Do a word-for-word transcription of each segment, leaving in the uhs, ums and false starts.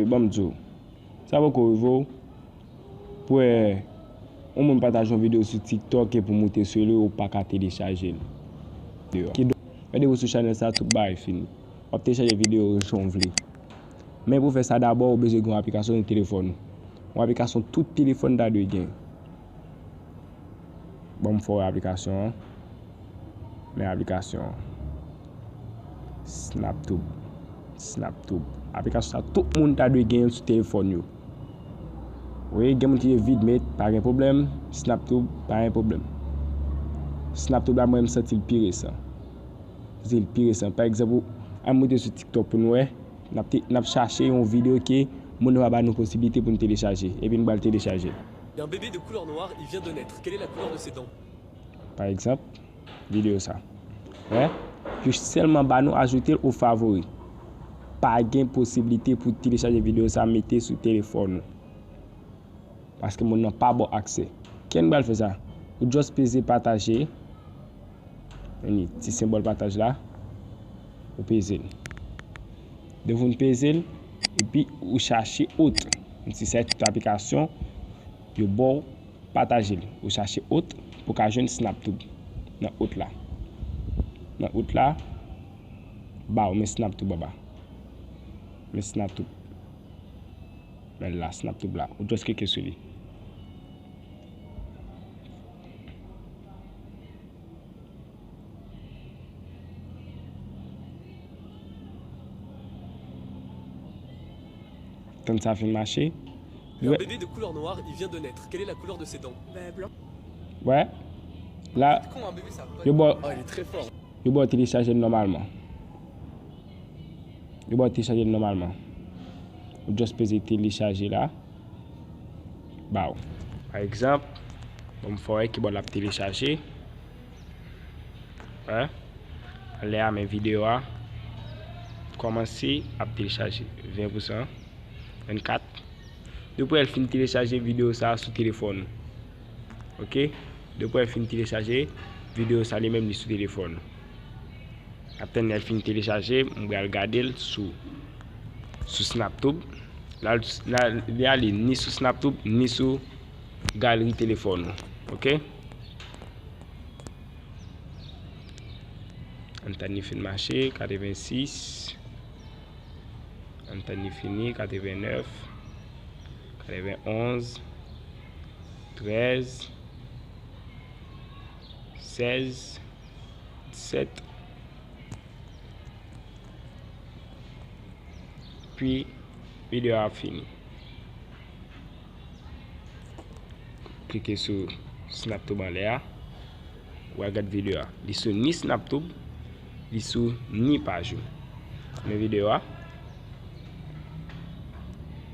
Ban m di w, sa poko rive w pou wè yon moun pataje yon videyo sou TikTok epi w moute sou li, ou pa ka telechaje l. Kidonk, lè depi w sou chanèl sa, tout bagay fini. W ap telechaje videyo jan w vle. Men pou w fè sa dabò, ou bezwen gen yon aplikasyon nan telefòn ou. Yon aplikasyon tout telefòn ta dwe gen. Ban m fè w wè aplikasyon an. Men aplikasyon an. SnapTube. SnapTube. Aplikasyon sa tout moun ta dwe gen l sou telefòn yo. Wi, gen moun ki gen Vidmate, pa gen pwoblèm. SnapTube, pa gen pwoblèm. SnapTube la, mwen, m santi l pi resan. M santi l pi resan. Pa egzanp, ann moute sou TikTok pou n wè. N ap te, n ap chache yon videyo ke moun nan pa ba nou posiblite pou n telechaje. Epi n pral telechaje l. Il y a un bébé de couleur noire, il vient de naître. Quelle est la couleur de ses dents? Pa egzanp, videyo sa. Wè? Yo sèlman ba nou ajoute l o favori. Pa gen posiblite pou telechaje videyo sa mete sou telefòn ou. Paske moun nan pa ba w aksè. Kijan n pral fè sa? Ou just peze pataje. Vini, ti senbòl pataj la. Ou peze l. Depi w fin peze l, epi ou chache ot. Menm si se tout aplikasyon, yo ba w pataje l. Ou chache ot pou w ka jwenn SnapTube. Nan ot la. Nan ot la, ba w men SnapTube anba. Men SnapTube. Men la, SnapTube la. Ou just klike sou li. Tann sa fin mache. Il y a un bébé de couleur noire, il vient de naître. Quelle est la couleur de ses dents? Ben, blanc. Wè. La, Comment un bébé ça va pas yo ba w, Oh, il est très fort. Yo ba w telechaje l nòmalman. Yo ba w telechaje l nòmalman. Ou just peze telechaje la. Ba w. Pa egzanp, ban m fè w wè kibò l ap telechaje. Wè. Anlè a, men videyo a kòmanse ap telechaje. Ven pou san. Vennkat. Depi w wè l fin telechaje videyo sa a sou telefòn ou. Oke? Depi w wè l fin telechaje videyo sa a, li menm li sou telefòn ou. N ap tann lè l fin telechaje, m pral gade l sou, sou SnapTube. La, la, li ale ni sou SnapTube, ni sou galri telefòn ou. Oke? Ann tann li fin mache, katrevensis. Ann tann li fini, katrevennèf, katrevennonz, trèz, sèz, disèt. Pi videyo a ap fini. Klike sou SnapTube anlè a. Ou al gad videyo a. Li sou ni SnapTube, li sou ni paj ou. Men videyo a.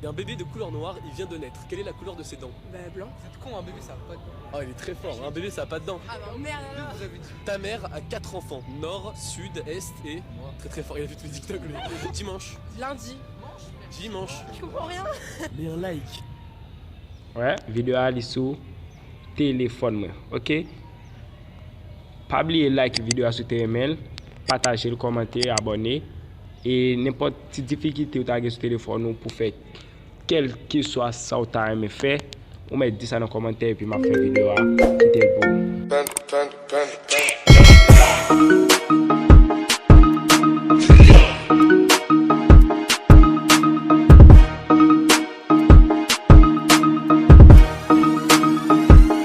Il y a un bébé de couleur noire, il vient de naître. Quelle est la couleur de ses dents? Ben, blanc. Comment un bébé ça va pas dedans? Oh, il est très fort. Un bébé ça a pas dedans. Ah bah merde alors. Deux, vous avez dit. Ta mère a quatre enfants. Nord, sud, est et. Moi. Très très fort. Il a vu tous les TikTok lui. Dimanche. Lundi. Dimanche. Je comprends rien. Mets un like. Wè, videyo a li sou telefòn mwen. Oke? Pa bliye like videyo a si w te renmen l, pataje l, kòmante, abòne. E nenpòt ti difikilte ou ta gen sou telefòn ou pou fè kèlkeswa sa w ta renmen fè, ou mèt di sa nan kòmantè epi m ap fè videyo a, kite l pou ou.